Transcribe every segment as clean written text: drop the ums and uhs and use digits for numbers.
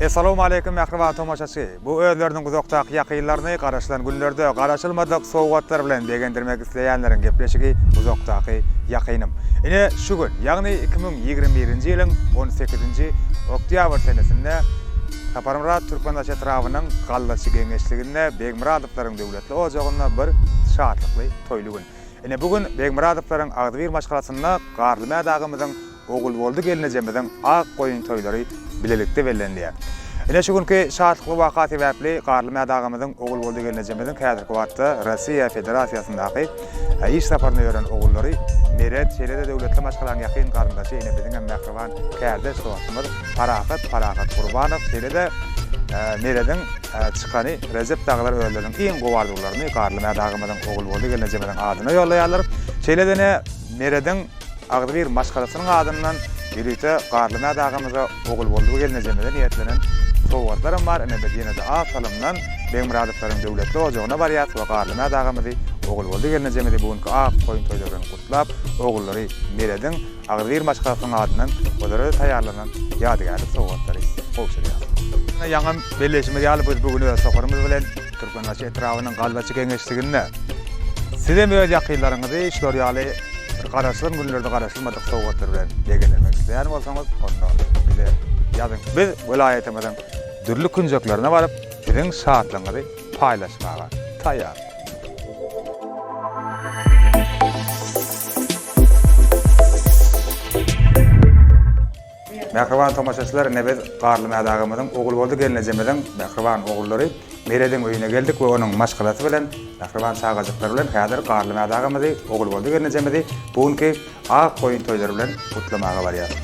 Essalawmaleýkim mähriban tomaşaçy! Bu özleriniň uzakdaky ýakynlaryny garaşylan günlerde garaşylmadyk sowgatlar bilen begendirmek isleýänleriň gepleşigi Uzakdaky ýakynym. Ine şu gün, ýagny 2021-nji ýylyň on sekizinji oktýabr senesinde Saparmyrat Türkmenbaşy etrabynyň Gallaçy geňeşliginde Begmyradowlaryň döwletli ojagynda bir şatlykly toýly gün. Ine bu gün Begmyradowlaryň agzybir maşgalasynda Garlymät agamyzyň Ogulboldy gelnejemiziň ak goýun toýlary bilelikde bellenilýär. Ine şu günki şatlykly waka sebäpli Garlymät agamyzyň Ogulboldy gelnejemiziň häzirki wagtda Rossiýa Federasiýasyndaky iş saparynda ýören ogullary Meret, şeýle-de döwletli maşgalaň ýakyn garyndaşy ine biziňem mähriban kärdeş dostumyz Parahat Parahat Gurbanow, şeýle-de Merediň çykany Rejep dagylar özleriniň iň gowy arzuwlaryny Garlymät agamyzyň Ogulboldy gelnejemiziň adyna ýollaýarlar. Şeýle-de ine Merediň Agzybir maşgalasynyň adyndan ýörite Garlymät agamyza, Ogulboldy gelnejemize niýetlenen sowgatlaram bar. Ine biz ýene-de az salymdan Begmyradowlaryň döwletli ojagyna barýas we Garlymät agamyzy, Ogulboldy gelnejemizi bu günki ak goýun toýlary bilen gutlap, ogullary Merediň agzybir maşgalasynyň adyndan olara-da taýýarlanan ýadygärlik sowgatlary gowşurýas. Ine ýaňam belleýşimiz ýaly biz bu gün öz toparymyz bilen Türkmenbaşy etrabynyň Gallaçy geňeşliginde sizem öz ýakynlaryňyzy şular ýaly bir garaşylan günlerde garaşylmadyk sowgatlar bilen begendirmek isleýän bolsaňyz, onda bize ýazyň. Biz welaýatymyzyň dürli künjeklerine baryp, siziň şatlygyňyzy paýlaşmaga taýýar. Mähriban tomaşaçylar, ine biz Garlymät agamyzyň, Ogulboldy gelnejemiziň mähriban ogullary Merediň öýüne geldik we onuň maşgalasy bilen, mähriban çagajyklary bilen häzir Garlymät agamyzy, Ogulboldy gelnejemizi bu günki ak goýun toýlary bilen gutlamaga barýarys.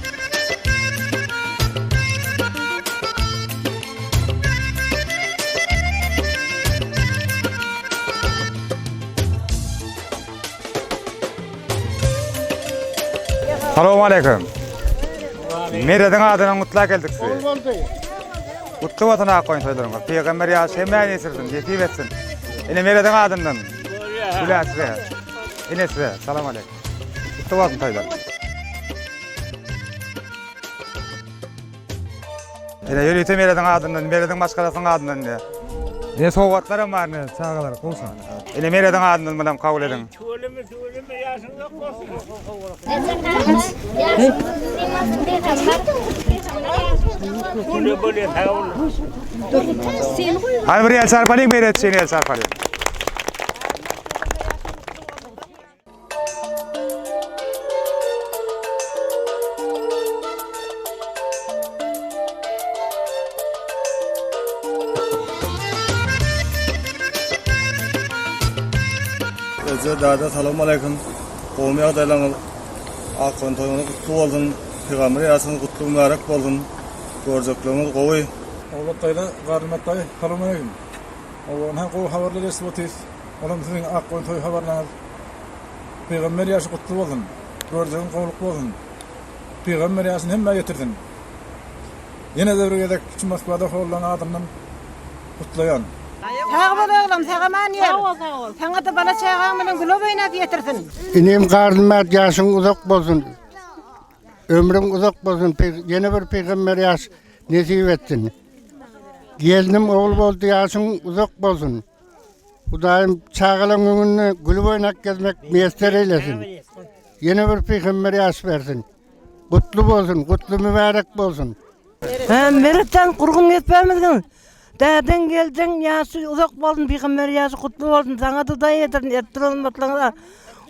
Salowmaleýkim. Merediň adyna gutla geldik sizi. Bol boldy. Gutly bolsun ak goýun toýlaryňyz. Pygamber ýaş hemmä ýetirsin, nesip etsin. Ine Merediň adyndan. Gülä size. Ine size. Salam aleýkum. Gutly bolsun toýlar. Ine ýörite Merediň adyndan, Merediň maşgalasynyň adyndan ine. Ine sowgatlaram bar ine çagalar gowşa. Ine Merediň adyndan bunam kabul ediň. Tüweleme tüweleme ýaşyň uzak bolsun. Bolýa bolýa sag bol. Hany bir el çarpalyň Meret üçin el çarpalyň. Eje, dada, salowmaleýkim. Gowumy ýagdaýlaryňyz? Akgyn toýuňyz gutly bolsun. Pygamber ýaşyňyz gutly mübärek bolsun. Görjekligiňiz gowy. Ogulbat daýza, Garlymat daýy, salowmaleýkim. Owadan gowy habarlar eşidip otyrys. Olam siziň Akgoýun toý habarlaryňyz. Pygamber ýaşy gutly bolsun. Görjegiň gowluk bolsun. Pygamber ýaşyny hemmä ýetirsin. Ýene-de bir gezek şu Moskwada hollaň adyndan gutlaýan. Sag bol oglum sag aman ýör. Sag bol sag bol. Saňada bala çagaň bilen güle oýnap ýetirsin. Inim Garlymät ýaşyň uzak bolsun. Ömrüň uzak bolsun. Ýene bir pygamber ýaş nesip etsin. Gelnim Ogulboldy ýaşyň uzak bolsun. Hudaýym çagalaň öňünde gülüp oýnap gezmek miýesser eýlesin. Ýene bir pygamber ýaş bersin. Gutly bolsun, gutly mübärek bolsun. Hä, Meretjan gurgun geplämizgin. Dädeň geljeň ýaşy uzak bolsun, pygamber ýaşy gutly bolsun. Saňa-da Hudaý ýetirsin, edip duran hyzmatlaryňa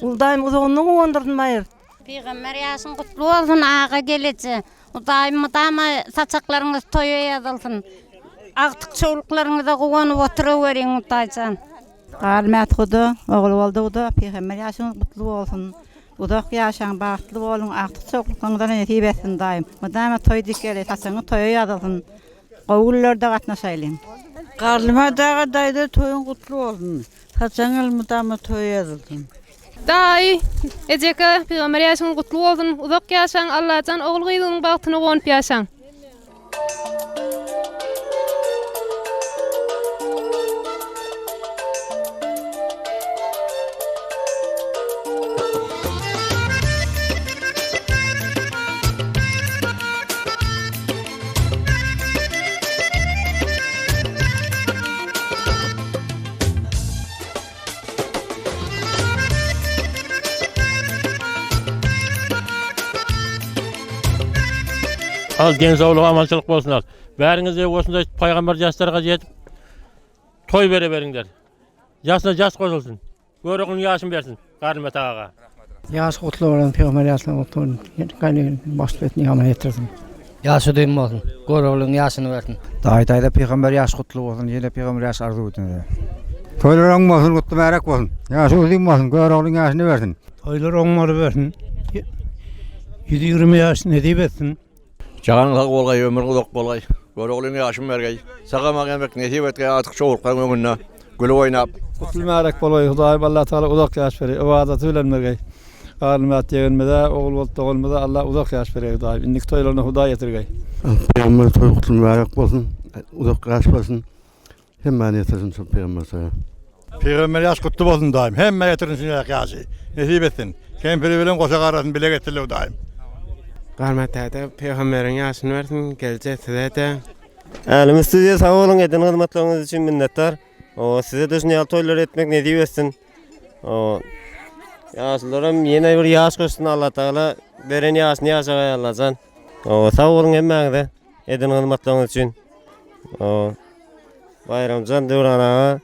Hudaýym uzagyndan guwandyrsyn baýyr. Pygamber ýaşyň gutly bolsun aga geleje. Hudaýym mydama saçaklaryňyz toýa ýazylsyn. Agtyk çowluklaryňyza guwanyp oturaweriň Hudaýjan. Galmät guda, Ogulboldy guda, Pygamber ýaşyňyz gutly bolsun. Uzak ýaşaň, bagtly boluň, agtyk çowluklaryňyza nesip etsin Hudaýym. Mydama toý dikeli, saçagyňyz toýa ýazylsyn. Gowy günlerde gatnaşaýlyň. Garlymät aga daýza toýuň gutly bolsun. Saçagyň elmydama toýa ýazylsyn. Daýy, ejeke, pygamber ýaşyňyz gutly bolsun, uzak ýaşaň, Allajan ogul gyzyňyň bagtyna guwanyp ýaşaň. Al den saglyk amançylyk bolsun al. Bäriňiz de osunda paýgamber ýaşlarga ýetip toý bere beriňler. Ýaşyna ýaş goşulsyn. Göroglyň ýaşyny bersin Garlymet aga. Ýaşy gutly bolsun pygamber ýaşyna gutly bolsun. Gany başly etni ýamana ýetirsin. Ýaşy uzyn bolsun. Göroglyň ýaşyny bersin. Daýy daýza pygamber ýaşy gutly bolsun ýene pygamber ýaşy arzuw etmede. Toýlar oň bolsun gutly märek bolsun. Ýaşy uzyn bolsun Göroglyň ýaşyny bersin. Toýlar oň bolubersin. 120 ýaş nesip etsin. Janyň sag bolgaý, ömrüň uzak bolgaý. Göroglyň ýaşyn bergeý. Sag-aman gelmek nesip etgeý artyk çowluklaryň öňünde gülüp oýnap. Gutly märek bolgaý Hudaýym Allah Tagala uzak ýaş bergeý ybadaty bilen bergeý Garlymäт ýegenimize Ogulbolt doganymyza Allah uzak ýaş bergeý Hudaýym indiki toýlaryna Hudaý ýetirgeý. Pygamber toýy gutly mübärek bolsun uzak ýaş bersin hemmäni ýetirsin şol pygamber toýa. Pygamber ýaş gutly bolsun daýym hemmä ýetirsin şu ýaky ýaşy nesip etsin kempiri bilen goşa garasyny bile getirle daýym. Garmat däde pygamberiň ýaşyny bersin gelje sizede. Älem studiýa sag boluň eden hyzmatlaryňyz üçin minnetdar. Size-de şuny ýaly toýlar etmek nesip etsin. Ýaşularam ýene bir ýaş goşsun Allatagala beren ýaşyny ýaşagaý Allajan. Sag boluň hemmäňize eden hyzmatlaryňyz üçin. Baýramjan Döwran aga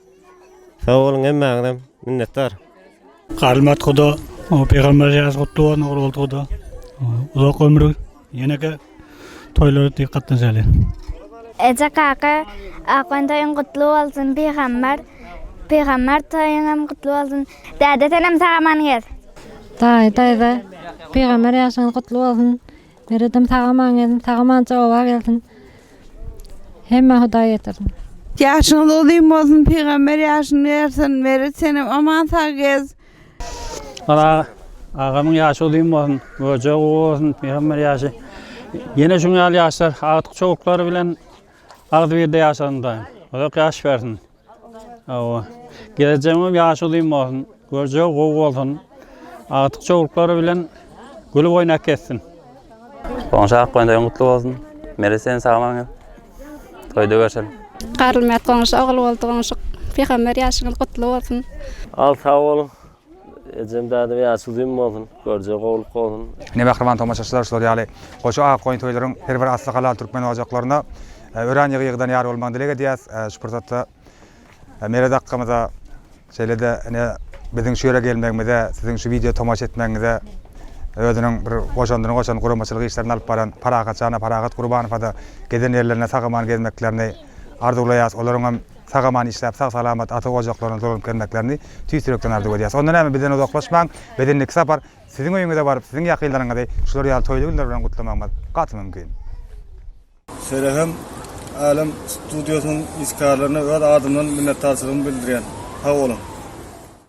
sag boluň hemmäňizem minnetdar. Garlymat guda, pygamber ýaşy gutly bolsun Ogulboldy guda. Uzak ömür ýeneki toýlara tiz gatnaşaly. Eje kaka Akon toýuň gutly bolsun pygamber pygamber toýuňam gutly bolsun däde senem sag aman gez. Daýy daýza pygamber ýaşyňyz gutly bolsun Meredem sag aman gelsin sag amança oba gelsin hemmä hudaý ýetirsin. Ýaşyňyz uzyn bolsun pygamber ýaşyny bersin Meret senem aman sag gez. Ala agamyň ýaşy uzyn bolsun, göje gowy bolsun, pygamber ýaşy. Ýene şuň ýaly ýaşlar agtyk çowluklary bilen agzybirde ýaşasyn Hudaýym. Uzak ýaş bersin. Hawa. Gelejegimem ýaşy uzyn bolsun, görjegi gowy bolsun. Agtyk çowluklary bilen gülüp oýnap gezsin. Goňşy Akboýun toýuň gutly bolsun. Meret sen sag aman gel. Toýda görşelim. Garlymät goňşy Ogulboldy goňşy Pygamber ýaşyňyz gutly bolsun. Al sag boluň. Ejem dädem ýaşy uzyn bolsun. Görjegi gowluk bolsun. Ine mähriban tomaşaçylar şular ýaly goşa ak goýun toýlaryň her bir asly halal türkmen ojaklaryna örän ýygy-ýygydan ýar bolmagyny dileg edýäs. Şu pursatda Meret akgamyza şeýle-de ine biziň şu ýere gelmegimize, siziň şu wideo tomaşa etmegiňize özüniň bir goşandyny goşan guramaçylyk işlerini alyp baran Parahat jana, Parahat Gurbanowa-da gezen ýerlerinde sag-aman gezmeklerini arzuwlaýas. Olaryň hem sag-aman işläp, sag-salamat ata ojaklaryna dolanyp gelmeklerini tüýs ýürekden arzuw edýäs. Onda näme bizden uzaklaşmaň, biz indiki sapar siziň öýüňize baryp, siziň ýakynlaryňyzy şular ýaly toýly günler bilen gutlamagymyz gaty mümkin. Şeýle hem Älem studiýasynyň işgärlerine öz adymdan minnetdarçylygymy bildirýän. Sag boluň!